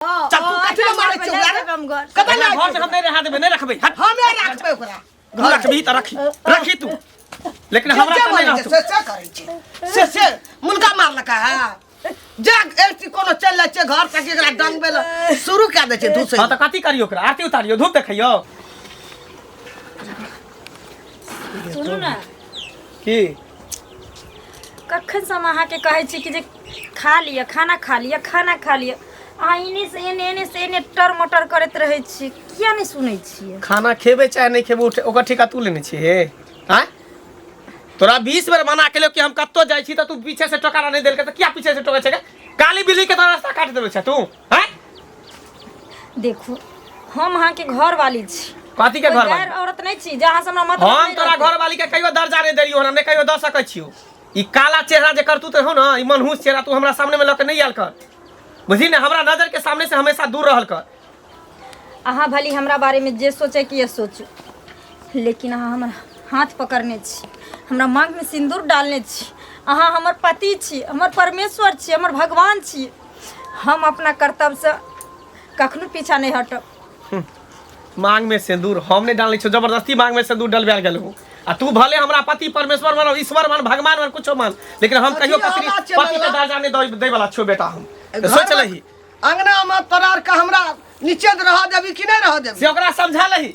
चल तू कथी लए मारै छै ओकरा रे? हम घर कतऽ हमरा लए घर से हम नहीं रहा देबै, नहीं रखबै। हट। हमे राखबै ओकरा। तू रखबही तऽ रखी, रखी तू, लेकिन जे हमरा जे तऽ नहीं बोलै छै, रहतौ। से से करै छै, से से मुनका मारलका है। जे एक कोनो चलि जाइ छै घर तक, एकरा डंगबै लए शुरू कए दै छै धूसै। हाँ तऽ कथी करियौ ओकरा? आरती उतारियौ, धूप देखैयौ? सुनू ने। की? कखन से हम अहाँके कहै छी कि जे खा लिअ खाना, खा लिअ खाना, खा लिअ। अहाँ एने से एने, एने से एने टर मटर करैत रहै छी। किया नहि सुनै छियै? खाना खेबै चाहे नहि खेबै, ओकर ठेका तू लेने छी हे? आँय, तोरा 20 बेर मना केलियौ कि हम कतौ जाइ छी तऽ तू पीछे से टोकारा नहि देलकै, तऽ किया पीछे से टोकै छै गे? काली बिल्ली के तऽ रास्ता काटि देने छै तू। आँय? देखू, हम अहाँके घर वाली छी। कथी के कोई घर गैर वाली? औरत नहि छी जे अहाँ से हमरा मतलब हम नहि तोरा रहतै। घर वाली के कहियो दर्जा नहि देलियौ हन, नहि कहियो दऽ सकै छियौ। ई काला चेहरा जे करतू तऽ हो ने, ई मनहूस चेहरा तू हमरा सामने में लऽ के नहि आयल कर, बुझली ने? हमरा नजर के सामने से हमेशा दूर रहल कर। अहाँ भली हमरा बारेमे जे सोचै कि सोचू, लेकिन अहाँ हमर हाथ पकड़ने छी, हमरा माँगमे सिन्दूर डालने छी। अहाँ हमर पति छी, हमर परमेश्वर छी, हमर भगवान छी। हम अपना कर्तव्यसँ कखनो पीछा नहि हटब। मांग में सिंदूर हम नहीं डालने छियौ, जबरदस्ती मांग में सिंदूर डलवायल गेल हूँ। आ तू भले हमरा पति परमेश्वर मानो, ईश्वर मान, भगवान मान, कुछो मान, लेकिन हम कहियो अथी पति आवाज छै पति के मंगला। दर्जा नहीं दै वाला छियौ बेटा हम। सोच लही। अंगना में तोरा आर के हमरा नीचे रह देबी कि नहीं रह देबी? से ओकरा समझा लही।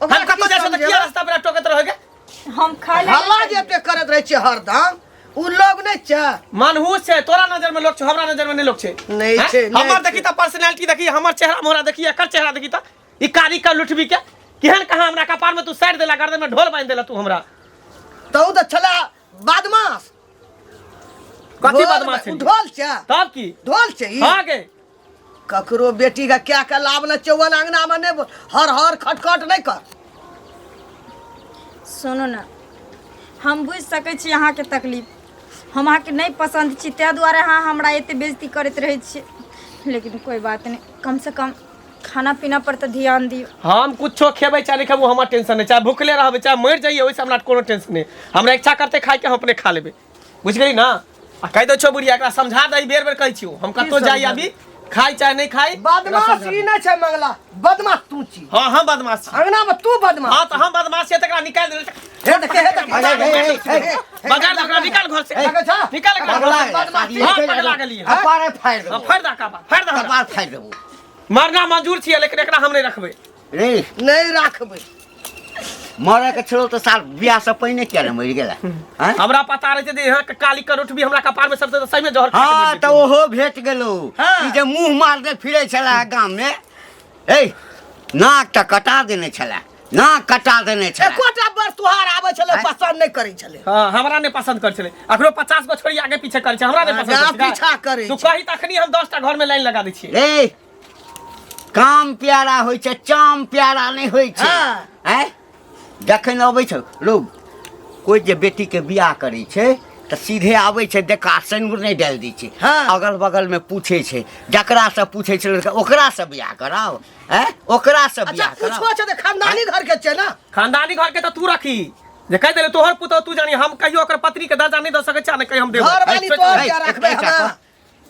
ओकरा हम कतौ की जाइ छियौ तऽ समझेबै? किया रास्ता पर टोकैत रहोगे? हम खाय लए हल्ला जे एते करैत रहै छै हरदम, उ लोग नहि छै? मनहूस छै। तोरा नजर में लोग छै, हमरा नजर में नहीं लोग छै। नहि हैं? छै, नहि हमर छै। देखी तऽ पर्सनैलिटी देखी, हमर चेहरा मोहरा देखी, एकर चेहरा देखी तऽ ई कारी का लुटबी के केहन कहाँ हमरा कपार में तू साइड देला, गर्दन में ढोल बांधि देला तू हमरा। तऽ उ तऽ छला बदमाश। कथी ढोल बदमाश उ छली? ढोल छै। तब की? ढोल छै ई? हाँ गे। ककरो बेटी के क्या के लाभ न चौवन अंगना में नहीं बोल, हर हर खटखट नहीं कर। सुनू ने, हम बुझि सकै छी अहाँके तकलीफ। हम अहाँके नहि पसन्द छी, ताहि दुआरे अहाँ हमरा एते बेइज्जती करैत रहै छियै। लेकिन कोइ बात नहि, कमसँ कम खाना पीना पर तऽ ध्यान दियौ। हम कुछो खेबै चाहे नहि खेबै, हमर टेंशन नहि। चाहे भूखले रहबै, चाहे मरि जाइए, ओहिसँ हमरा कोनो टेंशन नहि। हमरा इच्छा करतै खाइके, हम अपने खा लेबै, बुझि गेली ना? आ कहि दै छौ बुढ़िया, एकरा समझा दही। बेर बेर कहै छियौ, हम कतौ जाइ अभी, खाइ चाहे नहि खाइ, एकरा बदमाश समझा ई दही। नहीं छै मंगला, बदमाश तू छी। हाँ, हम बदमाश छी। अंगना में तू बदमाश। हाँ, तऽ हम बदमाश छियै तऽ एकरा निकालि देबै। हे देखे, हे देखे। हे, हे, हे, हे। बजार दे ओकरा, निकाल घर से। देखै छह? निकाल एकरा घर पगला से। गेलै। हाँ, पगला गेलियै। कपारे फाड़ि हाँ, देबो। फाड़ि दे कपार, फाड़ि दे हमरा। कपार फाड़ि देबो। मरना मंजूर छियै, लेकिन एकरा हम नहि रखबै। रे। नहीं राखबै। मरे के छलो तऽ साल बियाह से पहिने किया ने मरि गेला? आँय? हमरा पता रहै छै जे यहाँ के काली करोट भी हमरा कपार में सबसे सही में जहर खा के हाँ मरि तऽ जेतै। ओहो भेट गेलो। हाँ। ई जे मुंह मारने फिरै छला गाम में, ए नाक तऽ कटा देने छला, नाक कटा देने छला। एकोटा बर तुहार आबै छलै आँय? पसंद नहीं करै छलै। हाँ, हमरा नहीं पसंद कर छलै। अखनो 50 गो छोड़ी आगे पीछे करै छै, हमरा नहीं हाँ, पसंद करै छै। पीछा करै तू छै। कही तखनी हम 10 टा घर में लाइन लगा दै छियै। रे, काम प्यारा होइ छै, चाम प्यारा नहि होइ छै। हाँ। आँय, जखन अबै छै लोग, कोइ जे बेटीके बियाह करै छै तऽ सीधे आबै छै, देखा सिन्दूर नहि डालि दै छै। हाँ। अगल बगलमे पूछै छै, जकरासँ पूछै छै ओकरासँ बियाह कराउ, आँय, ओकरासँ अच्छा बियाह कराउ। पूछो छै तऽ खानदानी घर के छै ना? खानदानी घर के तऽ तू रखी जे कहि देले तोहर पुतोह, तू जानी। हम कहियो ओकर पत्नी के दर्जा नहि दऽ सकै छी आ नहि कहियो हम देबै। घर वाली सोचि तोहर ले। क्या रखबै एकटा हमरा? कह,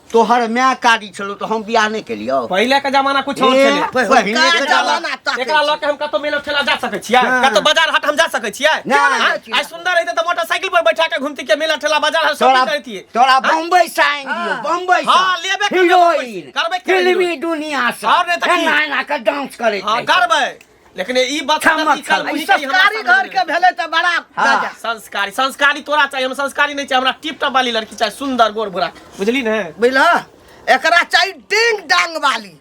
तोहर माय कारी छलो तऽ हम बियाह नहि केलियौ? पहिले के जमाना कुछ और ए, छलै। पहिले के का जमाना ताकै एकरा लऽ छै। के हम कतौ मेला ठेला जा सकै छियै? हाँ। कतौ बाजार हाट हम जा सकै छियै? नहि। आँ? आइ सुंदर रहितै तऽ मोटरसाइकिल पर बैठा के घुमती के मेला ठेला बाजार हाट सब तोरा करतियै। तोरा बम्बई से आनि दियौ, बम्बई से। हाँ, लेबे करबै हीरोइन। करबै करबै। फिल्मी दुनिया से। और नहि तऽ की? एना एना के डांस करैत हाँ रहै छै। करबै, लेकिन ई बात छमक छमक। ई संस्कारी घर के भेलै तऽ बड़ा हाँ। मजा। संस्कारी, संस्कारी तोरा चाहिए, हम संस्कारी नहीं चाहिए। हमरा टिप टॉप वाली लड़की चाहिए, सुंदर गोर भूरा, बुझली ने? बुझलह, एकरा चाही डिंग डांग वाली।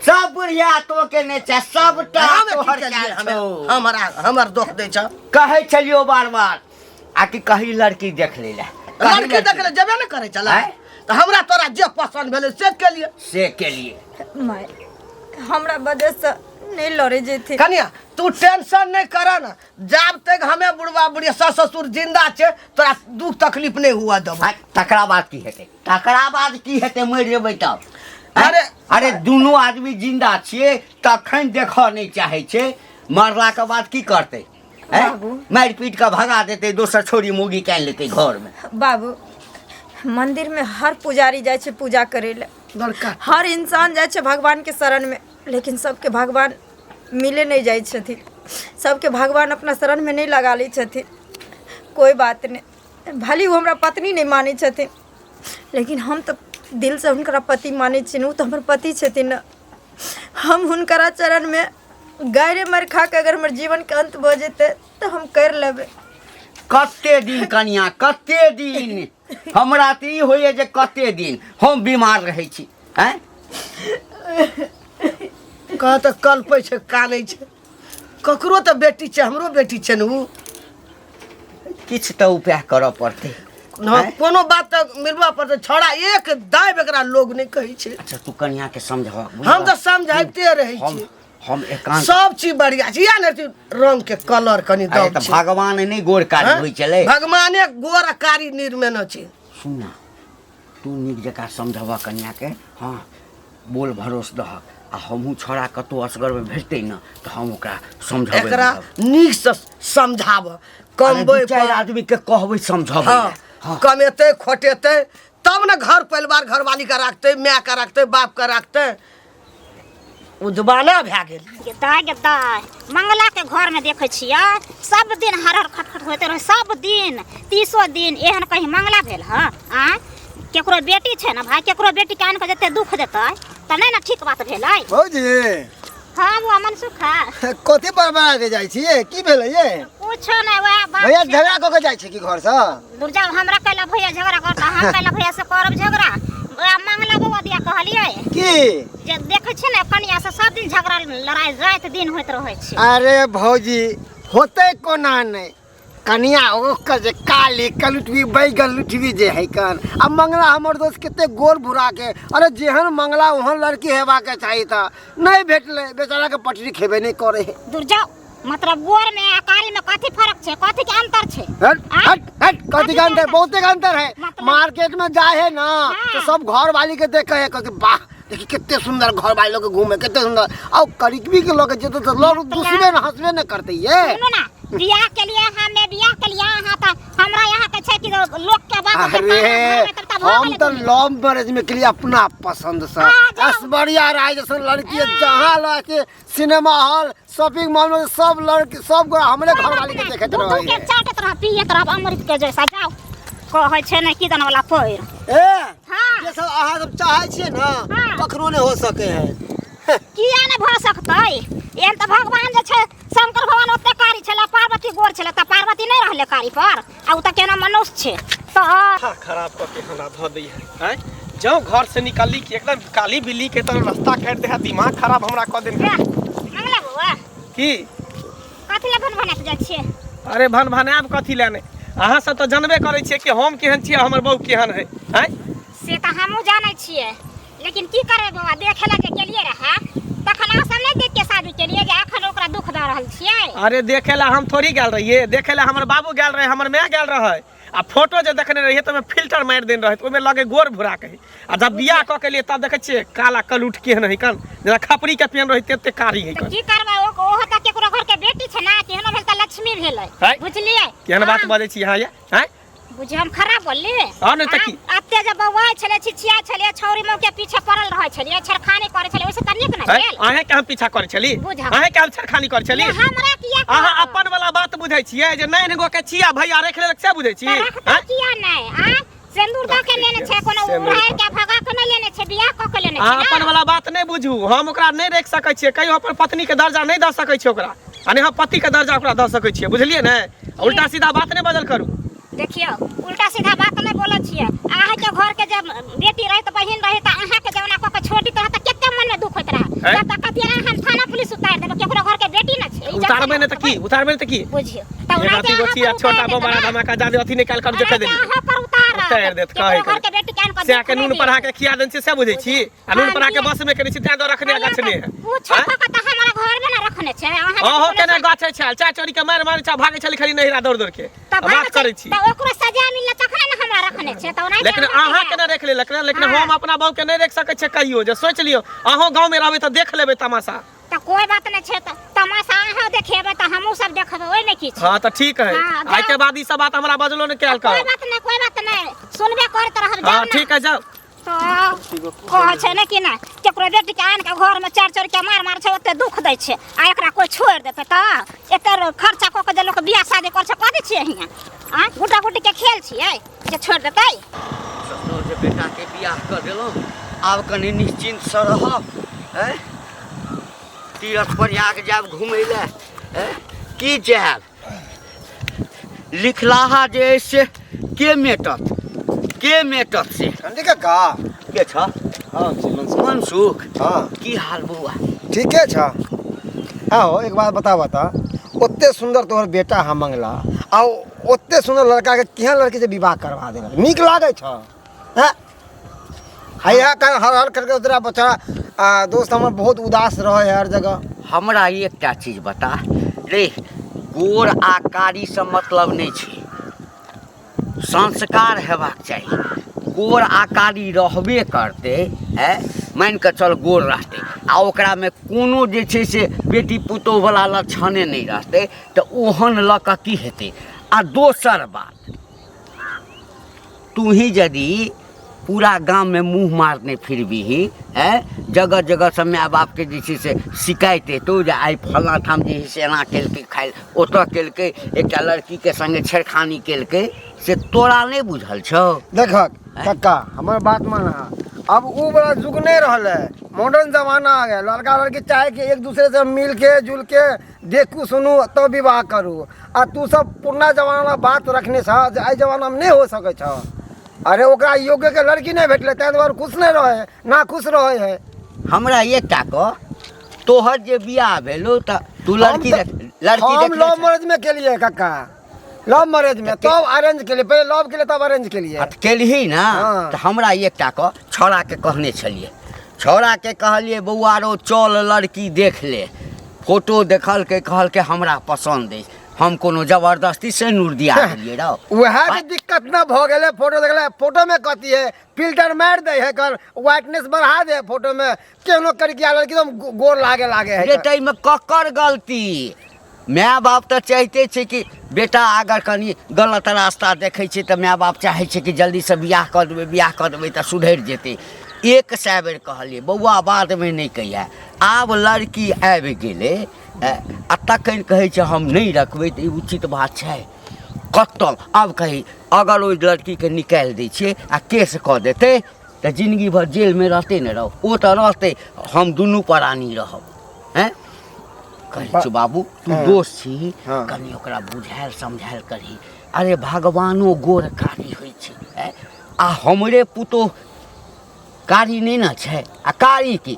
सब बुढ़िया तो के नहि छै, सबटा हमे की तोहर केलियै? कयल हमे छौ। हमरा हमर दोख दै छ। कहै छलियौ बार बार आ कि कही लड़की देख लै लए, कही लड़की देख ले जेबे ने करै छलै। आँय? तऽ हमरा तोरा जे पसंद भेलै से केलियै। से केलियै। माय, हमरा वजहसँ नहि लड़े जेथिन। कनिया, तू टेंशन नहीं कर न, जाब तक हमें बुढ़वा बुढ़िया सास ससुर जिंदा छे तोरा दुख तकलीफ नहीं हुआ देबो। आ, तकरा बाद की हेतै? तकरा बाद की हेतै? मरि जेबै तब? अरे अरे, दुनू आदमी जिंदा छियै तखन देखऽ नहि चाहै छै, मरलाके बाद की करतै? आँय? बाबू। मारि पीट कऽ भगा देतै, दोसर छोरी मौगी के आनि लेतै घरमे। बाबू, मंदिर में हर पुजारी जाइ छै पूजा करै लए। बड़का हर इंसान जाइ छै भगवानके शरणमे, लेकिन सबके भगवान मिले नहि जाइ छथिन, सबके भगवान अपना शरणमे नहि लगा लै छथिन। कोइ बात नहि, भले ओ हमरा पत्नी नहि मानै छथिन, लेकिन हम तऽ दिलसँ हुनकरा पति मानै छियनि, ओ तऽ हमर पति छथिन ने। हम हुनकरा चरणमे गारि मारि खा कऽ अगर हमर जीवनके अन्त भऽ जेतै तऽ हम करि लेबै। कते दिन कनिया, कते दिन? हमरा तऽ ई होइए जे कते दिन हम बीमार रहै छी। आँय, कह तऽ कलपै छै, कानै छै। ककरो तऽ बेटी छै, हमरो बेटी छै ने उ। किछु तऽ उपाय करऽ पड़तै। हँ, आँय? कोनो बात तऽ मिलबऽ पड़तै। छौड़ा एक दाबि एकरा लोग नहि कहै छै। अच्छा, तू कनिया के समझह। हम तऽ समझाइते रहै हम छी। हम एकांत सब चीज बढ़िया छै, या ने रंग के कलर कनि अरे दब तऽ छै। भगवान नहि गोर कारी हँ? होइ छलै? भगवाने गोर आ कारी निर्मेने छै। सुन ना, तू नीक जकाँ समझबह कनियाके। हँ, बोल भरोस दहक आ हमहूँ छौड़ा कतहु असगरमे भेटतै ने तऽ हम ओकरा समझेबै। एकरा बुझब। नीकसँ समझाब, अरे दू कमबै चारि पर। आदमीके कहबै समझबै। हँ, हँ, कमेतै खोटेतै तब ने घर परिवार घरवाली के राखतै, माय के राखतै, बाप के राखतै। ओ जमाना भए गेल। गेदाय गेदाय, मंगला के घर में देखे छियै सब दिन हर हर खटखट होते रहे सब दिन, 30 दिन। एहन कहीं मंगला भेल ह? आ केकरो बेटी छै ने भाई, केकरो बेटी के आनि के जते दुख देतै तऽ नहि ने ठीक बात भेलै। भौजी। हाँ बुआ मनसुखा। कथी बड़बड़ा के जाइ छियै? की भेलै ये? कुछो नहि, वएह बात भैया छै। झगड़ा कऽ के जाइ छै की घरसँ? दुर्जा, हमरा कैला भैया झगड़ा करता? हम कैला भैया से करब झगड़ा? वएह मंगला बौआ दिया कहलियै की जे देखै छियै ने कनिया से सब दिन झगड़ा लड़ाई राति दिन होइत रहै छै। अरे भौजी, होतै कोना नहि? कनिया ओकर जे काली कलुटबी बैगन लुटबी जे है कन, आ मंगला हमर दोस्त कते गोर भूरा के। अरे जेहन मंगला ओहन लड़की हेबाक चाही, तऽ नहि भेटलै बेचारा के, पटरी खेबे नहि करे है। दूर जाओ, मतलब गोर में आ कारी में कथी फर्क छै? कथी के अंतर छै? हट आँय? हट हट, कथी के अंतर? बहुते के अंतर है। मतलब? मार्केट में जाए है ना हाँ। तो सब घर वाली के देखे है, कहे वाह देखी कितने सुंदर घर वाली लोग घूमे, कितने सुंदर। और करीबी के लोग जेते तो लोग दूसरे न हंसबे न करते ये। सुनू ना, बियाह के लिए हमे बियाह के लिए अहाँ तऽ हमरा यहाँ के छै कि लोक के बात के अरे ताना मारबै तब तऽ भऽ हम गेलै तो दुनिया। लव मैरिज में के लिए अपना पसंद से हाँ, जाओ। ऐश्वर्या राय जैसन लड़की है, जहाँ लड़के सिनेमा हॉल शॉपिंग मॉल में सब लड़की सब गोरा हमरे कोइ घर बात वाली के नहि। देखैत दूध रहे के चाटैत रह, पियैत रह अमृत के जैसा। जाओ, कहै छै ने किदन वाला पैर। ए हाँ। जे सब अहाँ सब चाहै छियै ने, हाँ। कखनो नहि हो सके है। किया नहि भऽ सकतै? एहन तऽ भगवान जे छै शंकर भगवान ओते कारी छलै, पार्वती गोर छलै, तऽ पार्वती नहि रहलै कारी पर? आ ओ तऽ केना मनुष्य छै तऽ माथा खराब कऽ के हमरा धऽ दै है। आँय, जँ घर से निकलली कि एकदम काली बिल्ली के तरह रास्ता काटि दे है, दिमाग खराब हमरा कऽ देने। ए, मंगला बौआ। की? कथी लए भन भना के जाइ छियै? अरे भन भनायब कथी लए नहि? अहाँ सब तऽ जानबे करै छियै कि हम केहन छियै, हमर बहू केहन है। आँय, से तऽ हमहूँ जानै छियै, लेकिन की करबै बौआ, देखे लए जे गेलियै रहए तखन अहाँ सब नहि देख के शादी केलियै जे एखन ओकरा दुख दऽ रहल छियै? अरे देखे ला हम थोड़ी गेल रहियै, देखे ला हमर बाबू गेल रहे, हमर माय गेल रहे। आ फोटो जे देखने रहियै तऽ ओहिमे फिल्टर मारि देने रहै, तऽ ओहिमे लगे गोर भूरा के है। आ जब बियाह कऽ के लिए तब देखै छियै काला कलूट केहन है कन, जेना खपरी के पेन रहै तेते कारी है तऽ कन। की करबै, ओहो तऽ केकरो घर के बेटी छै ने, केहनो भेल तऽ लक्ष्मी भेलै। है? बुझलियै? केहन बात हाँ, बजै छी अहाँ ये? आँय, बुझे हम खराब बोलली? हाँ, नहि तऽ की? एते जे बौआइ छलै, छिछिया छलियै, छौरी मौके पीछे पड़ल रहै छलियै, छेड़खानी करै छलियै, ओहिसँ तऽ नीक ने आँय, भेल। अहें के हम पीछा करै छली? बुझा। अहें के हम छेड़खानी करै छली? ये हमरा किया अहाँ कहब? अपन वाला बात बुझै छियै जे नाइन गो के छिया भैया राखि लेलक से बुझै छी? तऽ रखतै आँय? किया नहि? आँय, सिन्दूर दऽ के लेने छै, कोनो सिन्दूर उड़ारि के भगा के नहि लेने छै, बियाह कऽ के लेने अहाँ छै अपन ने। वाला बात नहि बुझू। हम ओकरा नहि राखि सकै छियै कहियो, अपन पत्नी के दर्जा नहि दऽ सकै छियै ओकरा, आ नहि हम पति के दर्जा ओकरा दऽ सकै छियै, बुझलियै ने? उल्टा सीधा बात नहि बजल करू। देखियौ, उल्टा सीधा बात नहि बोलै छियै। अहाँके घर के जब बेटी रहे तऽ बहिन रहे तऽ अहाँके जब ओना कऽ के छोड़ी तऽ कते मन में दुख होइत रहे। हैं? तब तऽ कहतियै हम थाना पुलिस उतारि देबै, केकरो घर के बेटी न छै। इज्जत उतारबै नहि तऽ की? उतारबै नहि तऽ की? बुझियौ तऽ एक ओनाहिते अथी गो अहाँ छी आ पर छोटा उतारि बम बड़ा देत ने। धमाका जादे अथी निकालि करू जे कहि ओनाहिते देली अहाँ पर उतारत, उतारि देत केकरो कहै घर के बेटी के आनि कऽ से दुख के नहि नून पढ़ा देत। के खिया देने छियै से बुझै छी? आ नून हाँ, पढ़ा के किया? बस में केने छी तें दऽ रखने आ गछने है। ओ छोटा के तऽ हमरा घर में न रखने छै अहाँ के। अहो कोनो केना गाछे छल चाय चोरी के मारि मारि चा भागे छली खाली नहिरा दौड़ दौड़ के। तऽ आ बात करै छी तऽ ओकरो सजा मिलले तखने ने हमरा रखने छै, तऽ ओनाहिते लेकिन अहाँके अहाँ केना राखि लेलक ने, लेकिन हाँ। हम अपना बहू के नहि राखि सकै छियै कहियो जे सोचि लियौ। अहूँ गाँव में रहबै तऽ देख लेबै तमाशा। तऽ कोई बात नहि छै, तऽ तमाशा अहाँ देखेबै तऽ हमहूँ सब देखबै, ओहिमे की छै? हाँ तऽ ठीक है। हाँ, आइ के जाउ। बाद ई सब बात हमरा बजलो नहि कयल कोई कर। बात नहि, कोई बात नहि, सुनबे करैत रहब। हाँ जाउ ने। ठीक है, जाउ। तो तऽ कहै छै ने कि नहि केकरो बेटीके आनि कऽ घरमे चारि चारि के मार मार छै ओते दुख दै छै आ एकरा कोइ छोड़ि देतै तऽ एते खर्चा कऽ के जे लोक बियाह शादी करै छै कऽ दै छियै हियाँ आँय गुड्डा गुड्डीके खेल छियै जे छोड़ि देतै। सोचलहुँ जे बेटाके बियाह कऽ देलहुँ आब कनि निश्चिन्तसँ रहब आँय तीर्थ प्रयाग जायब घुमै लए आँय की जायब लिखलाहा जे अछि से के मेटत के मेटत से चंडी काका के छ हाँ जी मनसुख। मनसुख हाँ की हाल बौआ ठीके छ आहो एक बात बता बता ओते सुंदर तोहर बेटा हम मंगला आ ओते सुंदर लड़का के केहन लड़की से विवाह करवा देलक नीक लागै छ हैं हैया कर हर हर करके तोरा बच्चा आ दोस्त हमर बहुत उदास रहे है हर जगह। हमरा एकटा चीज बता रे, गोर आ कारीसँ मतलब नहि छै, संस्कार हेबाक चाही। गोर आ कारी रहबे करतै, है मानि कऽ चल गोर रहतै आ ओकरामे कोनो जे छै से बेटी पुतोहुवला लक्षणे नहि रहतै तऽ ओहन लऽ कऽ की हेतै। आ दोसर बात, तूही यदि पूरा गाममे मुँह मारने फिरबिही, हैं जगह जगहसँ माय बापके जे छै से शिकायत हेतौ जे आइ फल्लाँ ठाम जे छै से एना केलकै, खाइ ओतऽ केलकै, एकटा लड़कीके सङ्गे छेड़खानी केलकै, से तोरा नहि बुझल छौ? देखक कक्का, हमर बात मान, अब उ वाला युग नहीं रहल है, मॉडर्न जमाना आ गया। लड़का लड़की चाहे कि एक दूसरे से मिल के जुल के देखू सुनू तब विवाह करू। आ तू सब पुरना जमाना बात रखने छह जे एहि जमाना में नहीं हो सकै छह। अरे ओकरा योग्य के लड़की नहीं भेटलै, ताहि दुआरे खुश नहीं रहे, ना खुश रहे है। हमरा एकटा कह, तोहर जे बियाह भेलो तऽ तू लड़की देख, लड़की हम देखने लव छह? मैरिज में केलिए कक्का, लव मैरिज में तब अरेंज केलिए, पहले लव केलिए तब अरेंज केलिए। हाँ, तऽ केलही ना। हाँ। तऽ हमरा एकटा कह, छौड़ाके कहने छलियै, छौड़ाके कहलियै बौआ रो चल लड़की देख ले, फोटो देखलकै, कहलकै हमरा पसन्द अछि, हम कोनो जबरदस्ती से नूर दिया देलियै रौ। वएह के दिक्कत न भऽ गेलै। फोटो देखले, फोटो में कथी है, फिल्टर मारि दै है, कर व्हाइटनेस बढ़ा दे है फोटो में, केहनो करिकिया लड़की एकदम गोर लागे लागे है। रे ताहिमे ककर गलती? माय बाप तऽ चाहिते छै कि बेटा अगर कनि गलत रास्ता देखै छै तऽ माय बाप चाहै छै कि जल्दीसँ बियाह कऽ देबै, बियाह कऽ देबै तऽ सुधरि जेतै। 100 बेर कहलियै बौआ बादमे नहि कहिया, आब लड़की आबि गेलै आ तखन कहै छै हम नहि रखबै, तऽ ई उचित बात छै? कतऽ आब कही अगर ओहि लड़कीके निकालि दै छियै आ केस कऽ देतै तऽ जिनगी भर जेलमे रहतै ने रह, ओ तऽ रहतै, हम दुनू प्राणी रहब। हैं कहै छियौ बाबू तू दोस्त छी, कनि ओकरा बुझायल समझायल करही। अरे भगवानो गोर कारी होइ छै, हैं आ हमरे पुतोह कारी नहि ने छै, आ कारी की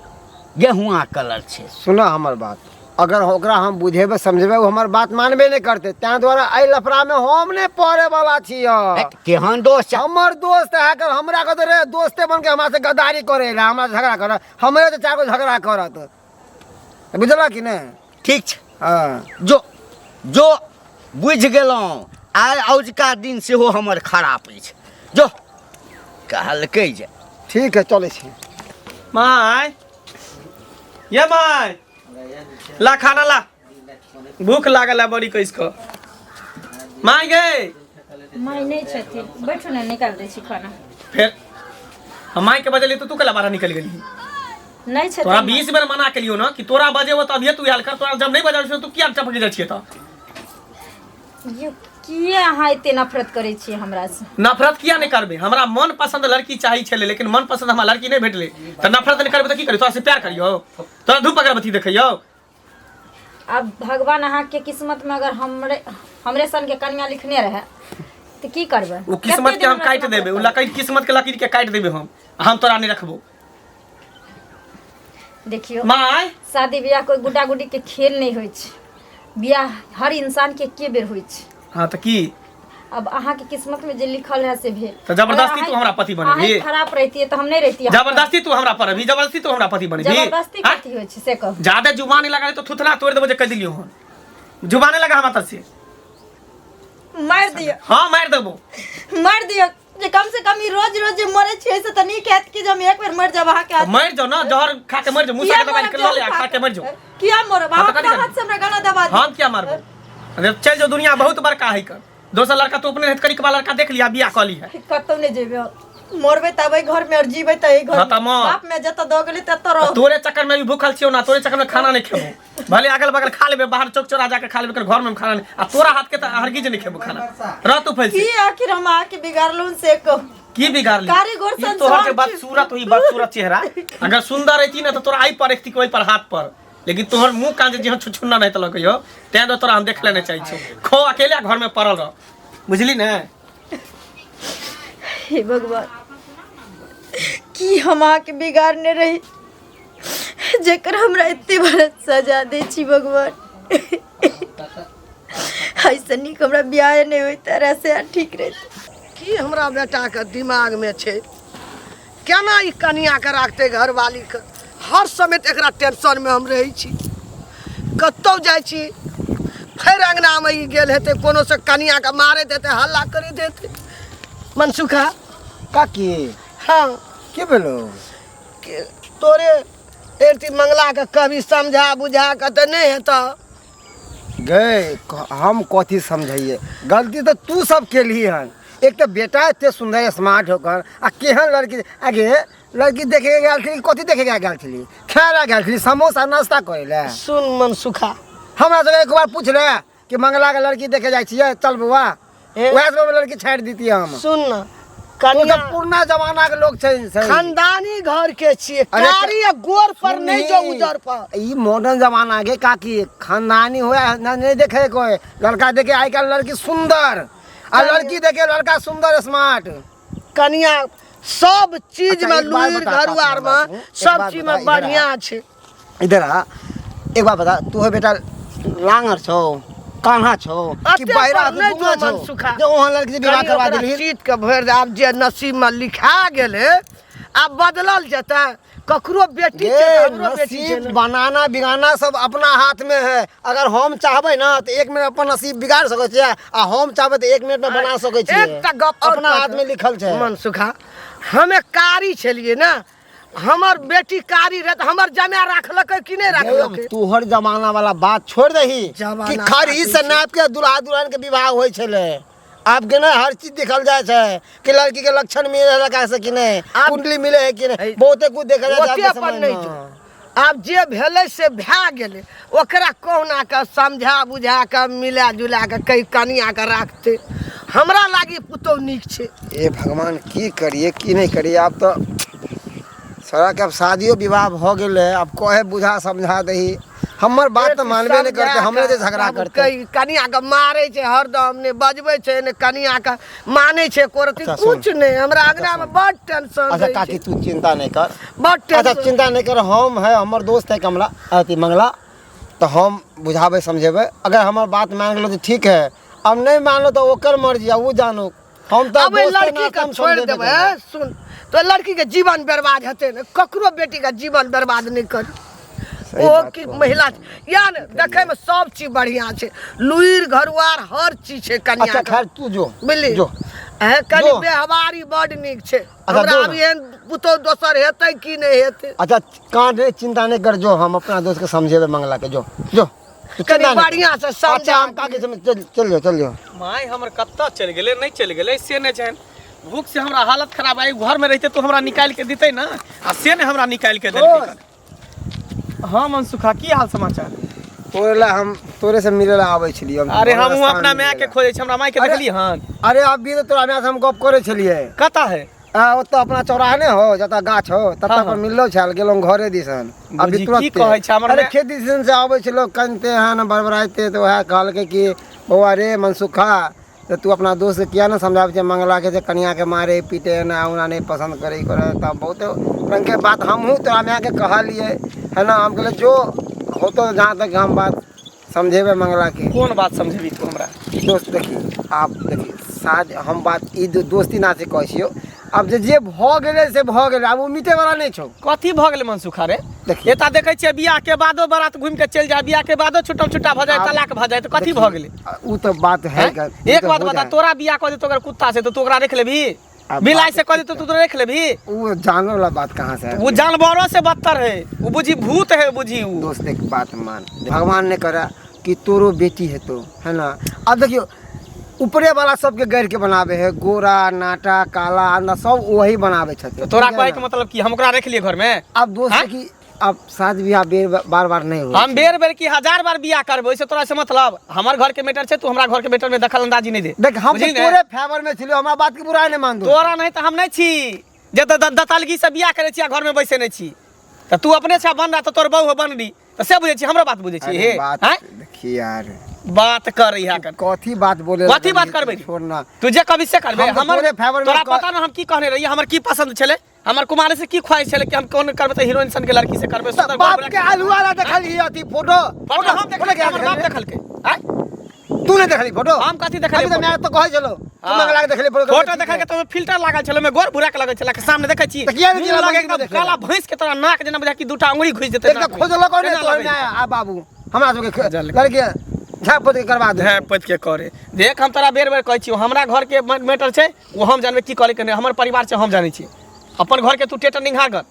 गेहुआ कलर छै। सुनऽ हमर बात, अगर ओकरा हम बुझेबै समझेबै ओ हमर बात मानबे नहि करतै, ताहि दुआरे एहि लफड़ामे हम नहि पड़ैवला छियै। केहन दोस्त छै? हमर दोस्त है कर हमरा कहतै रे दोस्ते बनके हमरा से गद्दारी करे ला, हमरा से झगड़ा करत, हमरे से चारि गो झगड़ा करत, बुझलऽ कि नहि? ठीक छै। हाँ। जो जो बुझि गेलहुँ, आइ औजका दिन सेहो हमर खराब अछि। जो कहलकै जे ठीक है चलै छी। माय ये माय ला खाना ला, भूख लागल है बड़ी कइस कऽ। माय गे। माय नहीं छथिन, बैठू ने, निकाल दै छी खाना। फिर हम माय के बजलियै तऽ तू कला बाहर निकलि गेली? नहीं छथिन। तोरा 20 बेर मना केलियौ ना कि तोरा बजेबो तऽ अभिये तू आयल कर, तोरा जब नहीं बजाबै छियौ तू किया चपकि जाइ छियै तऽ? यो किया अहाँ एते नफरत करै छियै हमरा से? नफरत किया नहीं करबै? हमरा मन पसंद लड़की चाही छलै, लेकिन मन पसंद हमरा लड़की नहीं भेटलै तऽ नफरत नहीं करबै तऽ की करियौ? तोरा से प्यार करियौ? तोरा धूप अगरबत्ती देखैयौ? अब भगवान अहाँ के किस्मत में अगर हमरे हमरे सन के कन्या लिखने रहे तऽ की करबै? ओ किस्मत के हम काटि देबै, ओ लकीर किस्मत के लकीर के काटि देबै हम, हम तोरा नहीं रखबो। देखियो माय, शादी ब्याह कोई गुड्डा गुड्डी के खेल नहीं होइ छै, बियाह हर इंसान के एके बेर होइ छै। हाँ तऽ की? अब अहाँ के किस्मत में जे लिखल है से भेल। तऽ जबरदस्ती अगर तू हमरा पति बनेबही? अहाँ खराब रहितियै तऽ हम नहीं रहितियै। जबरदस्ती तू हमरा पर अभी जबरदस्ती तू हमरा पति बनेबही? जबरदस्ती हाँ? कथी होइ छै से कहू। ज्यादा जुबान लगा तो थुथना तोड़ देबो जे कह दिलियो हन। जुबाने लगा हमरा तरफ से। मारि दिअ। हाँ मारि देबो। मारि दिअ जे कम से कम ई रोज रोज जे मरै छियै से तऽ नीक हैत कि जे हम एक बेर मरि जायब अहाँके हाथ। मरि जाओ ना, जहर खा के मरि जाओ, मुसा के किया दवाई मरब के लऽ ले आ जहर खा के मरि जाओ। किया मरब? हाँ, अहाँ तऽ कथी अपना करबै? हाथ से हमरा गला दबा दिअ। हम किया मारबो? अरे चलि जाओ, दुनिया बहुत बड़का है कर। दोसर लड़का तो अपने हेत करीक वाला लड़का देख लिया, बियाह कऽ ली है। कतौ नहि जेबै हम। मरबै तब एहि घर में और जीबै तऽ एहि घर हाँ, तऽ में। मर। बाप में जतऽ दऽ गेलै ततऽ रह तोरे चक्कर में भी भूखल छियौ ना तोरे चक्कर में खाना नहीं खेबो भले अगल बगल खा लेबे बाहर चौक चौरा जाके खा लेबे घर में हम खाना नहीं आ तोरा हाथ के तऽ हरगिज नहीं खेबो खाना रह तू फैल की आखिर हम आके बिगाड़लहुँ से कहू की बिगाड़ ली कारीगर ई संसार तोहर के छी। बदसूरत हुई बदसूरत चेहरा अगर सुंदर रहती ना तो तोरा आई पर एकती ओहि पर हाथ पर लेकिन तोहर मुंह कान जे जेहन छुछुन्ना नहीं तलक हो तें तो तोरा हम देख लेने चाहै छियौ खो अकेले घर में पड़ल रह बुझली ने हे भगवान की हम अहाँके बिगाड़ने रही जेकर हमरा एते बड़ा सजा दै छी भगवान ऐसे नीक हमरा बियाह नहि होइत से ठीक रहतै की हमरा बेटाके दिमागमे छै केना ई कनियाके राखतै घरवालीके हर समय तऽ एकरा टेंशनमे हम रहै छी कतहु जाइ छी फेर अङ्गनामे ई गेल हेतै कोनो से कनियाके मारैत हेतै हल्ला करैत हेतै मनसुखा काकी हँ की भेलो के तोरे एरती मंगलाके कभी समझा बुझा कऽ तऽ नहि हेतऽ गए हम कथी समझैए गलती तऽ तू सब केलही हन एक तऽ बेटा एते सुंदर स्मार्ट होकर आ केहन लड़की आगे लड़की देखे गेल छली कथी देखे गेल छली खाय ला गेल छली समोसा नाश्ता करे ला सुन मनसुखा हमरा सबके एक बार पूछ ले कि मंगला के लड़की देखे जाइ छियै चल बौआ ए? वएह सब लड़की छाड़ि दितियै हम सुन न ओ कनिया सब पुरना जमाना के लोग छै छै। खानदानी घर के छियै अरे कारी आ गोर पर नहीं जो सुनही, उजर पर ई मॉडर्न जमाना के काकी खानदानी होया ना नहीं देखे कोई लड़का देखे आई काल्हि लड़की सुंदर आ लड़की देखे लड़का सुंदर स्मार्ट कनिया सब चीज अच्छा, में एक बात लुइर बता, घर काकी, आर हमरा में तू, एक सब बात चीज बता, में इधर आ। बढ़िया छै इधर आ एक बात बता तू बेटा लांगर छौ कान्हा छौ कि अते बहरा पर नहि दूना जो छौ मनसुखा। जे ओहन लड़की से विवाह कनि करवा ओकरा देलही चीत के भरि दे आब जे नसीब में लिखा गेलै आब बदलल जेतै ककरो बेटी छै ये तऽ हमरो बेटी छै नसीब ने। बनाना बिगाना सब अपना हाथ में है अगर हम चाहबै ना तो एक मिनट अपन नसीब बिगाड़ सकै छियै आ हम चाहबै तऽ एक मिनट में बना सकै छियै एकटा गप और अपना कहतौ। हाथ में लिखल छै मनसुखा हमे कारी छलियै ने हमर बेटी कारी रहे तऽ हमर जमाय राखलकै कि नहि राखलकै तोहर जमाना वाला बात छोड़ दही जमाना कि खरी से नाप के दुल्हा दुल्हन के विवाह होइ छलै आब के ना हर चीज देखल जाइ छै कि लड़की के लक्षण मिले है लड़का से कि नहीं कुंडली मिले है कि नहीं बहुते कुछ देखल जाइ छै ओते आबके अपन समय नहि में। जो आब जे भेलै से भए गेलै ओकरा कहुना कऽ समझा बुझा कऽ मिला जुला कऽ कहि कनिया कऽ राखतै हमरा लागी पुतहु नीक छै ए भगवान की करिए की नहीं करिए आब तो सारा के अब शादियो विवाह भऽ गेलै आब कहे बुझा समझा दही हमर बात तऽ मानबे नहि करते हमरे जे झगड़ा करते कनिया के मारे छै हरदम ने बजबै छै ने कनिया के मानै छै कोरती अच्छा, सुन। कुछ नहि हमरा अंगना में बड टेंशन अच्छा रहै काकी छै तू चिंता नहीं कर बड अच्छा टेंशन चिंता नहीं कर हम है हमर दोस्त है कमला अथी मंगला तऽ हम बुझाबै समझेबै अगर हमर बात मान गेलो तऽ ठीक है अब नहीं मानलो तऽ ओकर मर्जी है ओ जानो हम तऽ अब ओहि दोस्त के लड़की नाते के हम छोड़ि समझेबे देबै करबै। सुन तो लड़की के जीवन बर्बाद हेतै ने ककरो बेटी के जीवन बर्बाद नहि कर सही ओ बात की कहै महिला या ने देखै में सब चीज बढ़िया छै लुइर घरुआर हर चीज छै कनिया अच्छा के। खैर तू जो बुझली जो हे कनि जो। व्यवहारी बड नीक छै अच्छा, हमरा जो आब ना। एहन पुतहु दोसर हेतै कि नहि हेतै अच्छा कान रे चिंता नहीं कर जो हम अपना दोस्त के समझेबे मंगला के जो जो तू कनि चिंता नहीं कर। बढ़िया से समझा अच्छा हम काके समझ चल चल जो चल जो माय हमर कतऽ चलि गेलै नहि चलि गेलै से नहि जानि भूख से हमरा हालत खराब आई घर में रहिते तो हमरा निकालि के दितै ना आ से नहि हमरा निकालि के देलकै हाँ मनसुखा की हाल समाचार तोरे ला हम तोरे से मिले ला आबै छलियै हम अरे हमरा हमहूँ स्थान अपना माय मिले के ला। खोजै छी हमरा माय के अरे- देखली हन अरे अभी तऽ तोरा माय से हम गप करै छलियै कतऽ है आ ओतऽ अपना चौराहा नहि हो जतऽ गाछ हो ततऽ हाँ, पर हाँ। मिललो छल गेलहुँ घरे दिसन अभी बुझी, तुरंत की कहै छै हमर अरे माय- खेत दिसन से आबै छै लोग कनिते हन बड़बड़ाइते तऽ वएह कहलकै कि बौआ रे मनसुखा तऽ तू अपना दोस्त के किया ने समझाबै छै मंगला के जे कनिया के मारे पीटे एना ओना नहि पसंद करे ई करे तऽ बहुते रंग के बात हमहूँ तोरा माय के कहलियै है ना हम कहलियै जो होतो जहाँ तक हम बात समझेबै मंगला के कोन बात समझेबी तू हमरा दोस्त देखी आब देखी साँझ हम बात ई दोस्ती नाते कहै छियौ आब जे जे भऽ गेलै से भऽ गेलै आब ओ मिटैवला नहि छौ कथी भऽ गेलै मनसुखा रे देखियौ। एता देखै छियै बियाह के बादो बारात घुमि के चलि जाय बियाह के बादो छुटम छुट्टा भऽ जाय आब- तलाक भऽ जाय तऽ कथी भऽ गेलै ओ तऽ बात है हैं? एक बात बता तोरा बियाह कऽ देतौ अगर कुत्ता से तऽ तू ओकरा रख लेबही आब बिलाइ बात से कऽ देतौ तू रख लेबही ओ जानवर वाला बात कहाँ से वो जानवरों से बदतर है वो बुझी भूत है बुझी वो दोस्त एक बात मान भगवान ने करा कि तोरो बेटी हेतो है ना अब देखियो ऊपरे वाला सबके गढ़ के बनावे है गोरा नाटा काला अंधा सब वही बनावे छथिन तो तोरा ठीक है कहै के ना? मतलब की हम ओकरा रख लिए घर में अब दोस्त हाँ? की अब शादी बियाह बेर बार बार नहीं हो हम बेर बेर की हजार बार बियाह करबै ओइसे तोरा से मतलब हमर घर के मैटर छै तू हमरा घर के मैटर में दखल अंदाजी नहीं दे देख हम तो बुझली ने? तोरे फेवर में छलियो हमरा बात के बुरा नहीं मान दो तोरा नहीं तऽ हम नहीं छी जे दतलगी से बियाह करै छी आ घर में बैसे नहीं छी तऽ तू अपने छा बन रहा तऽ तोर बहू बन रही तऽ से बुझै छी हमरो बात बुझै छी अरे हे बात आँय? देखी यार बात कर यहाँ कर कथी बात बोले कथी बात लगलिही, करबै? छोड़ ना तू जे कभी से करबे हम तऽ हमर तोरे फेवर में तोरा पता न हम की कहने रहियै हमर की पसंद छलै हमर कुमारे से की ख्वाहिश छलै कि हम कोन करबै तऽ हीरोइन सन के लड़की से करबै सुंदर बाप गोर के आलू वाला देखली अथी फोटो फोटो हम देखलियै हमर बाप देखलकै आँय? तू नहीं देखली फोटो हम कथी देखलियै अभी तऽ फोटो? मैं तो कहै छलो तू हाँ। मंगला के देखली फोटो फोटो देखल के तो फिल्टर लागल छलै ओमे गोर भूरा के लगल छलै के सामने देखै छी तऽ किया नहि मुँह गेला लगे मंदिर में एकदम देखै काला भैंस के तोरा नाक जेना बुझा कि दूटा अंगुरी घुसि जेतै एक तऽ नाक में। खोजलो कोन तेना तोहर लगै। नहि आ बाबू हमरा सबके जल। लड़की झाँप पोत के करवा दे झाँपि पोति के करे देख हम तोरा बेर बेर कहै छियौ हमरा घर के मैटर छै ओ हम जानबै की करे के नहि हमर परिवार छै हम जानै छी अपन घर के तू टेटर निंघा कर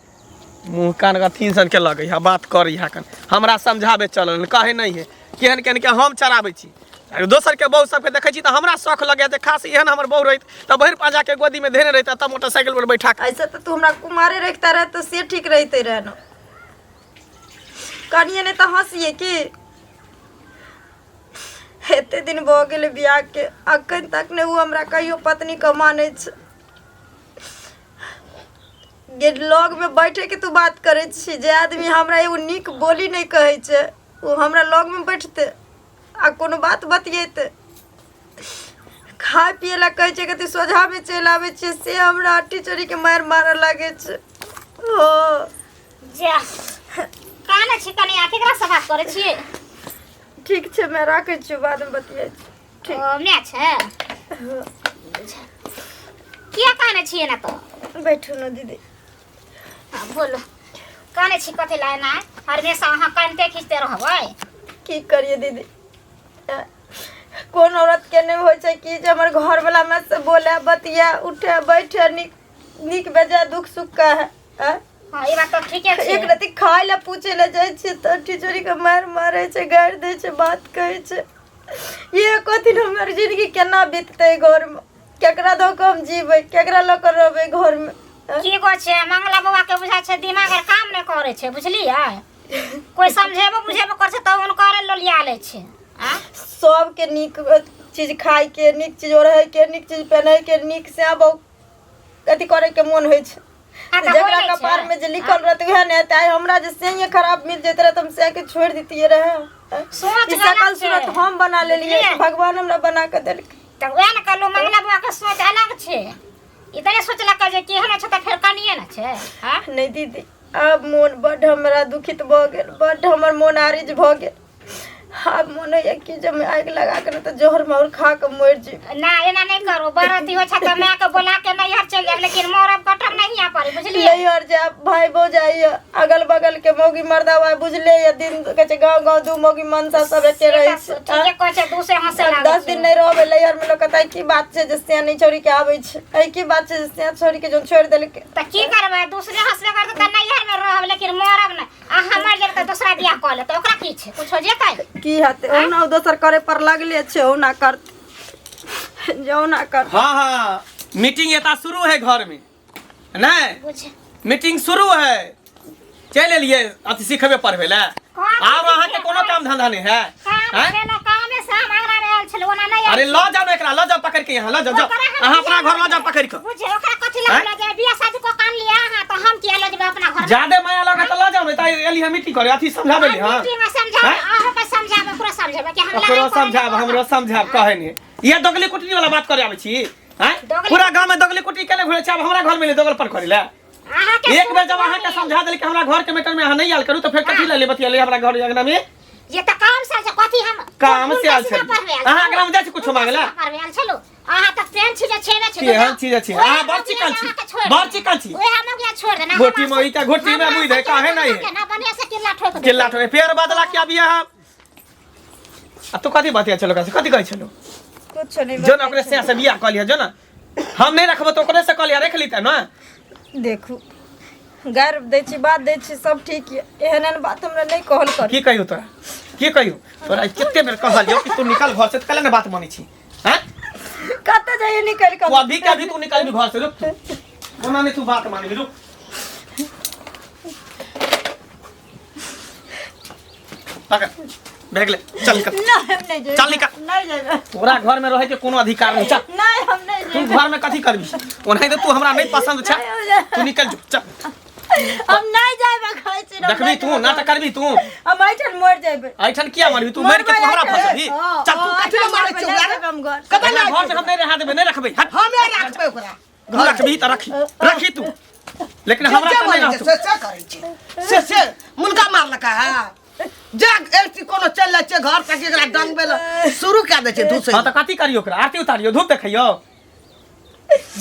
मुँह कान अथी सन के लगै है बात करै है कन हमरा समझाबै चलल कहे नहि है केहन केहन के हम चराबै छी आ दोसर के बहु सबके देखै छी तऽ हमरा शौख लगैए जे खास एहन हमर बहु रहैत तऽ भरि पाँजा के गोदीमे धेने रहित तब मोटरसाइकिल पर बैठा कऽ ऐसे तो तू हमरा कुमारे रखता रहे तो से ठीक रहते रहे न कनिए नहीं तो हंसिए की एते दिन भऽ गेलै बियाहके अखन तक नहि ओ हमरा कहियो पत्नी के मानै छै गे लगमे बैठेके तू बात करै छी जे आदमी हमरा एगो नीक बोली नहि कहै छै ओ हमरा लगमे बैठतै आ कोनो बात बतियेतै खाय पियै लए कहै छै कथी सोझामे चलि आबै छियै से हमरा अट्टी चोरीके मारि मारऽ लागै छै ओ जा काने छी कनिया केकरा से बात करै छियै ठीक छै मैं राखै छियौ बादमे बतियाइ छी ठीक ओ my छै किया काने छियै ना तो बैठू ने दीदी हाँ, बोलो काने छी कथी लाए ना हमेशा अहाँ कानते खींचते रहबै की करिए दीदी कोन औरत के नहि होइ छै कि जे हमर घरवला हमरा से बोले बतिया उठे बैठे नीक नीक बेजाय दुख सुख कहै आँय? हाँ ई बात तऽ ठीके छै एक रति खाय लए पूछे लए जाइ छियै तऽ टिचोरी के मारि मारै छै गारि दै छै बात कहै छै ये कथी हमर जिंदगी केना बीततै घरमे केकरा दऽ कऽ हम जीबै केकरा लऽ कऽ रहबै घरमे की गो छै मंगला बौआ के बुझाइ छै दिमाग आर काम नहि करै छै बुझलियै कोइ समझेबो बुझेबो करै छै तऽ हुनकर लोलिया लै छै आँ सबके नीक चीज खायके नीक चीज ओढ़ैके नीक चीज पहिनैके नीक से बहु अथी करैके मोन होइ छै हाँ, तऽ जकरा होइ नहि छै। कपार में जे लिखल रहतै उएह ने हेतै आइ हमरा जे सही खराब मिल जैते रहै तऽ हम सएह के छोड़ि दितियै रहै सोच ई गलत सकल छै। सूरत हम बना लेलियै बुझलियै? भगवान हमरा बना कऽ देलकै तऽ उएह ने कहलहुँ मंगला बौआ के सोच अलग छै ई तऽ नहि सोचलक जे केहन छै तऽ फेर कनिए ने छै आँ नहि दीदी आब मोन बड्ड हमरा दुखित भऽ गेल बड्ड हमर मोन आरिज भऽ गेल आब मोन होइए कि जे हम आगि लगा कऽ नहि तऽ जहर माहुर खा कऽ मरि जेबै ना एना नहि करू बड़ अथी होइ छै तऽ मायके बोला के नैहर चलि जायब लेकिन मरब कटब नहीं यहाँ पर बुझलियै नैहर जायब भाय भौजाइ यऽ अगल बगल के मौगी मर्दावा बुझले यऽ दिन कहै छै गाँव गाँव दू मौगी मनसा सब एके रहै छै ठीके कहै छै दू से हंसे लागै 10 दिन नहि रहबै नैहर मे लोक कहतै की बात छै जे से नहि छोड़ी के आबै छै एहि की बात छै जे से छोड़ी के जौन छोड़ि देलकै तऽ की करबै दूसरे हंसबे करतै तऽ नैहर मे रहब लेकिन मरब नहि अहाँ मरि जेबै तऽ दोसरा बियाह कऽ लेतै ओकरा की छै कुछो जेतै की हेतै ओहुना ओ दोसर करे पर लगले छै ओहुना करतै जौना करतै हाँ हाँ मीटिंग एता शुरू है घर में नहीं बुझ मीटिंग शुरू है चलि एलियै अथी सिखबे पढ़बै लए कहाँ आब अहाँके कोनो काम धंधा नहीं है काम हैं? छेलै कामे से हम अंगना मे आयल छलहुँ ओना नहि आयल अरे लऽ जाओ ने एकरा लऽ जाओ पकड़ के यहाँ लऽ जाओ जाओ ओकरा हम अहाँ अपना किया घर लऽ जाओ पकड़ के बुझे ओकरा कथी लए हैं? लऽ जाय बियाह शादी कऽ के आनलियै अहाँ तऽ हम किया लऽ जेबै अपना घर ज्यादे माया लगे तऽ लऽ जाओ ने तऽ एली हम मीटिंग करे अथी समझाबै ले हाँ मीटिंग में समझाबै हैं? अहाँ के समझाबै ओकरो समझाबै कि हम ओकरो लड़ाइ करै समझाब हमरो समझाब कहे ने ये दोगली कुटनी वाला बात करे आबै छी हैं दोगली- पूरा गांव में दोगली कुटनी केने घुरे छै आब हमरा घर में ले दोगल पर करे ले अहाँ के एक बेर जब अहाँ के समझा देली कि हमरा घर के मैटर में अहाँ नहीं आयल करू तऽ फेर कथी ले ले बतिया हमरा घर अंगना में ये तऽ काम से आयल छै कथी हम काम से आयल छै छली। अहाँ अंगना में जाइ छी कुछो मांगे ला? पढ़बै आयल छलहुँ अहाँ तऽ तेहन छी जे छेबे छी केहन छी जे छी? अहाँ बड़ चिकन छी। बड़ चिकन छी। ओहे हम किया छोड़ देना गोटी में ईटा घोटी में बुझ दे, काहे नहीं? ना बढ़िया से किल्ला ठोक दे किल्ला ठोक फेर बदला क्या भी अहाँ आ तू कथी बतिया छलो कथी कहै छलो कुछो नहीं जो ना ओकरे से से बियाह कऽ लिअ जो ना हम नहीं रखबो तऽ ओकरे से कऽ लिअ रख लीते ना देखू गारि दै छी बात दै छी सब ठीक यऽ एहन एहन बात हमरा नहि कहल करू की कहियो तोरा की कहियो तोरा कते बेर कहलियो कि तू निकल घर से तऽ कले ने बात मानै छी हैं कतऽ जाइए निकलि तू कऽ अभी के अभी तू निकल भी घर से रुक तू कोना नहीं तू बात मानबी रुक पकड़ बैग ले चल निकल नहीं हम नहीं जेबै चल निकल। नहीं जेबै तोरा घर में रहे के कोनो अधिकार नहीं चल नहीं हम नहीं तू जेबै घर में कथी करबी ओनाही तो तू हमरा नहीं पसंद छै नहीं, हम जाए। तू निकल जो चल हम नहीं जाएब खाइ छी हम देखबी नहीं तू जेबै। नाटक करबी तू हम एहिठाम मरि जेबै ऐठन किया मरबी तू मर के तू हमरा फंसबी चल, तू कथी लए मारै छियै ओकरा? हम घर कतऽ एकरा लए घर से हम नहीं रहा देबै नहीं रखबै हट हमे राखबै ओकरा तू रखबी त रखी रखी तू लेकिन जे हमरा जे त नहीं मरै छै, रहतौ से से करै छै से से मुनका मारलका है जा एक कोनो चलि जाइ छै घर तक एकरा डंगबै लए शुरू कए दै छै धुसै हां त कथी करियो ओकरा आरती उतारियो धूप देखैयो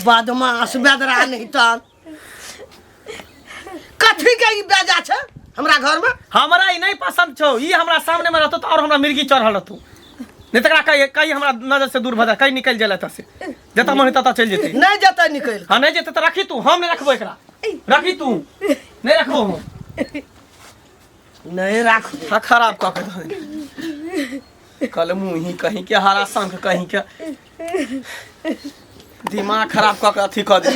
बदमाश बेदरा नहीं तऽ कथी के ई बेजा छै हमरा घर में हमरा ई नहीं पसंद छौ ई हमरा सामने में रहतो त और हमरा मिर्गी चढ़ल रहतो नहीं तकरा कही कही हमरा नजर से दूर भ जा कहीं निकल जाए से जतऽ मन ततऽ चलि जेतै नहीं जेतै निकलि हाँ नहीं जेतै तऽ रखी तू हम नहीं रखबो एकरा रखी तू नहीं रखबो हम नहीं राखबै हाँ खराब कऽ के धऽ देने। कल मुँह ही कहीं के हरा शंख कहीं के दिमाग खराब कऽ के अथी कऽ दे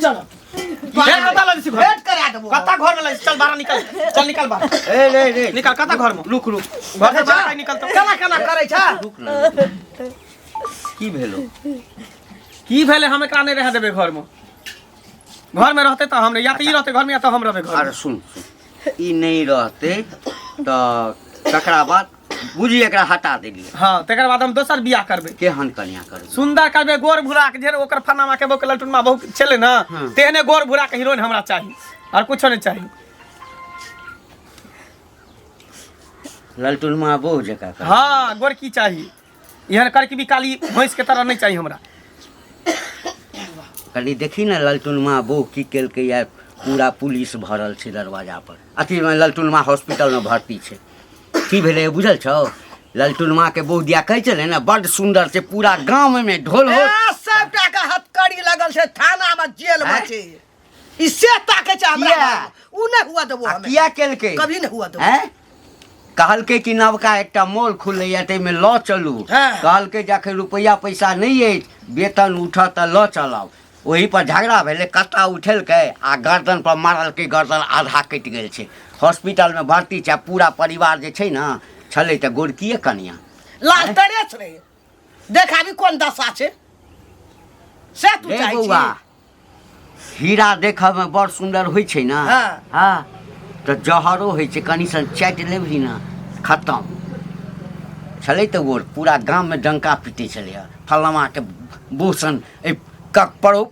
चल फेर कतऽ लऽ जेसी घर भेंट करा देबो कतऽ घर में लऽ जेसी? चल बाहर निकल चल निकल बाहर ए रे रे निकल कतऽ घर में रुक रुक घर से बाहर कहीं निकल तो केना केना करै छै रुक ना रुक। की भेलो की भेलै हम एकरा नहि रहऽ देबै घर में घर में रहते तऽ हम नहि या तऽ ई रहते घर में या तऽ हम रहबै घर अरे में सुन सुन ई नहि रहतै तऽ तकरा बाद बुझी एकरा हटा देलियै हाँ तकर बाद हम दोसर बियाह करबै केहन कन्या करबै सुंदर करबै गोर भूरा के जे ओकर फनामा के बोके लटुनमा बहुत छलै ने हाँ। तेहने गोर भूरा के हीरोइन हमरा चाही और कुछो नहीं चाही ललटुनमा बहु जकाँ करबै। हाँ गोर की चाही एहन करके भी काली भैंस के तरह नहीं चाहिए हमरा कनि देखी ने ललटुनमा बहु की केलकै या पूरा पुलिस भरल छै दरवाजा पर अथीमे ललटुनमा हॉस्पिटलमे भर्ती छै की भेलै बुझल छौ ललटुनमाके बहु दिया कहै छलै ने बड्ड सुन्दर छै पूरा गाममे ढोल हो ए, सबटा के हथकड़ी लगल छै थाना में जेल में आँय? छै ई से ताके छै हमरा किया? घरमे। उ नहि हुआ देबो आ हमे किया केलकै कभी नहि हुआ देबो आँय? कहलकै कि नवका एकटा मॉल खुलैया ताहिमे लऽ चलू हाँ। कहलकै जे अखन रुपैआ पैसा नहि अछि वेतन उठत तऽ लऽ चलब ओही पर झगड़ा भेलै कत्ता उठेलकै आ गर्दन पर मारलकै गर्दन आधा कटि गेल छै हॉस्पिटलमे भर्ती छै आ पूरा परिवार जे छै ने छलै तऽ गोरकिए कनिया लाल तरेस रहे देख अभी कोन दशा छै से तू रे चाहै बौआ छी हीरा देखऽमे बड़ सुन्दर होइ छै ने हाँ। हँ तऽ जहरो होइ छै कनि सन चाटि लेबही ने खतम छलै तऽ गोर पूरा गाममे डंका पीटै छलैए फलनामाके भूषण एहि ककरो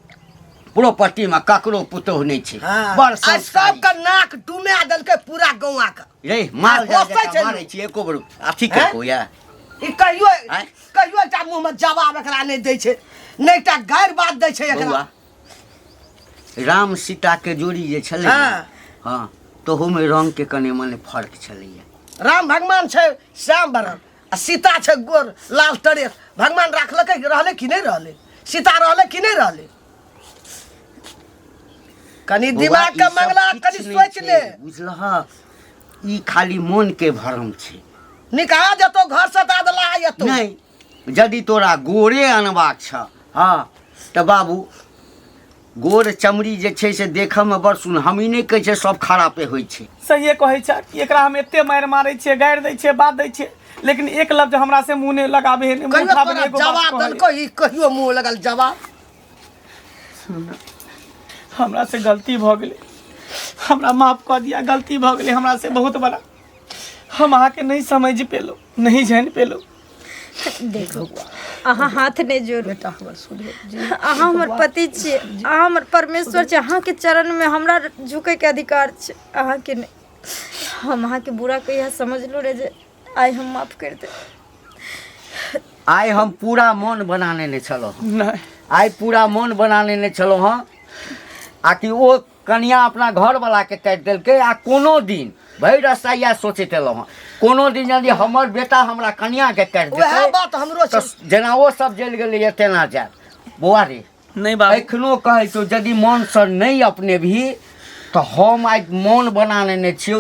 प्रोपर्टीमे ककरो पुतोहु नहि छै हाँ। बड़ आइ संस्कारी सबके नाक डुमा देलकै पूरा गौआ के रे माल जाल होसै जकाँ छै मारै लोक। छी एको बेर अथी हैं? केलकौ या ई कहियो आँय? कहियो एकटा मुँह में जवाब एकरा नहि दै छै नहि एकटा गारि बात दै छै एकरा बौआ राम सीता के जोड़ी जे छलै ने, हाँ। हाँ तहूमे रंग के कने मने फर्क छलैया राम भगवान छै श्याम बरन आ सीता छै गोर लाल तरेस भगवान राखलकै कि रहलै कि नहि रहलै सीता रहलै कि नहि रहलै कनि बौआ, दिमाग ई के सब मंगला किछु कनि नहि सोचि छै, ले बुझलहक ई खाली मोन के भरम छै निकाह जतो घर से दा दला एतो नहि यदि तोरा गोरे अनबाक छह हँ तऽ बाबू गोर चमड़ी जे छै से देखऽमे बड़ सुन हम ई नहि कहै छियै सब खरापे होइ छै सहिए कहै छै कि एकरा हम एते मारि मारै छियै गारि दै छियै बात दै छियै लेकिन एक लफ्ज हमरा से मुँह नहि लगाबै है नहि मुँह कहियो उठाबै तोरा नहि एगो बात जवाब कहै। देलको ई कहियो मुँह लगल जवाब हमरा से गलती भऽ गेलै हमरा माफ कऽ दिया गलती भऽ गेलै हमरा से बहुत बड़ा हम अहाँके नहि समझि पेलहुँ नहि जानि पेलहुँ देखो अहाँ हाथ नहि जोड़ू बेटा हमर सुधरि अहाँ हमर पति छियै अहाँ हमर परमेश्वर छियै अहाँके चरणमे हमरा झुकैके अधिकार छै अहाँके नहि हम अहाँके बुरा कहिया समझलहुँ रे जे आइ हम माफ करि देब आइ हम पूरा मन बना लेने छलहुँ नहि आइ पूरा मन बना लेने छलहुँ हँ आ कि ओ कनिया अपना घरवलाके काटि देलकै आ कोनो दिन भरि रास्ता इएह सोचैत एलहुँ हँ कोनो दिन यदि हमर बेटा हमरा कनियाके काटि वएह देतै बात हमरो छै तऽ जेना ओ सब जलि गेलैए तेना जायत बौआ रे नहि बाबू एखनो कहै छौ यदि मोनसँ नहि अपनेबही तऽ हम आइ मोन बना लेने छियौ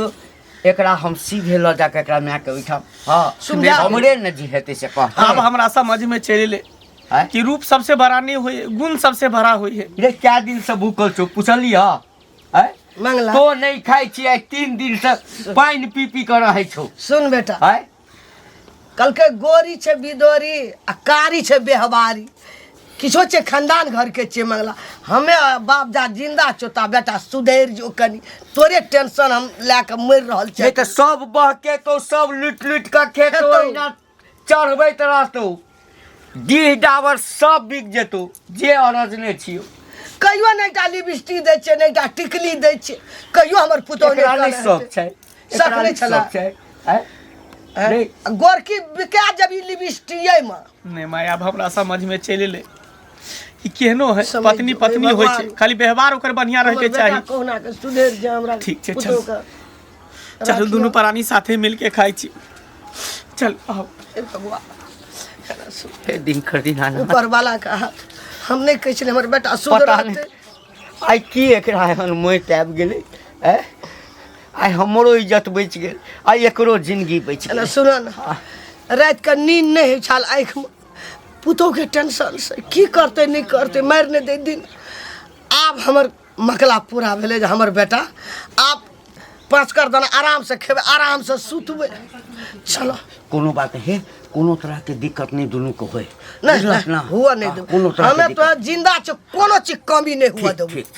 एकरा हम सीधे लऽ जाके एकरा मायके ओहिठाम हँ समझा हमरे ने जे हेतै से आब कहतै हमरा समझमे चलि एलै आँय? कि रूप सबसे बड़ा नहीं होई है, गुण सबसे बड़ा होई है। रे क्या दिन से भूखल छौ पुछलिह आँय? मंगला तो नहीं खाइ छी आइ 3 दिन से पानि पी पी कऽ रहै छौ। सुन बेटा, आँय? कहलकै गोरी छै बिदोरी आ कारी छै बेहबारी, किछो छै खानदान घर के छियै मंगला। हमे बाप जा जिंदा छौ ता बेटा सुधरि जो कनी, तोरे टेंशन हम लए कऽ मरि रहल नहीं छियै। तऽ सब बहके तो सब लुटि लुटि कऽ खेतो खेतौ। ओहिना चढ़बैत रहतौ, डीह डाबर सब बिक जेतौ जे अरजने छियौ। कहियो नहि एकटा लिपस्टिक दै छियै, नहि एकटा टिकली दै छियै, कहियो हमर पुतोहु एकरा नहि नहि शौक छै, शौक एकरा नहि छलै। शौक छै आँय? नहि। गोरकी बिका जब ई लिपस्टिके मे। नहि माय, आब हमरा समझ में चलि एलै कि केहनो है समझ पत्नी जो, पत्नी हे होइ छै, भगवान। खाली व्यवहार ओकर बढ़िया हमर रहके बेटा चाही। कहुना के सुधरि जाय हमरा ठीक छै, चल। पुतोहु के। चलू दुनू राखियौ। प्राणी साथे मिलके खाइ छी, चल आओ। हे भगवान, एना सुन। हे दिन कर दिन आना। ऊपर वाला के हाथ, हम नहि कहै छलियै हमर बेटा पता सुधरतै। नहि आइ की एकरा एहन मोटि आबि गेलै आँय? आइ हमरो इज्जत बचि गेल, आइ एकरो जिंदगी बचि एना गेल। सुन ने, रातिके नींद नहि होइ छल आँखिमे पुतोहुके टेंशनसँ, की करतै नहि करतै, मारि नहि दै दिन। आब हमर मकला पूरा भेलै जे हमर बेटा आब 5 कर दाना आरामसँ खेबै, आरामसँ सुतबै। चलो कोनो बात हे, कोनो तरहके दिक्कत नहि दुनूके होय। नहि बुझलक नहि ना? हुआ नहि हाँ, देबै कोनो तरहके हमे दिक्कत तो जिंदा छौ, कोनो चीज कमी नहि हुआ ठीक देबै। ठीक।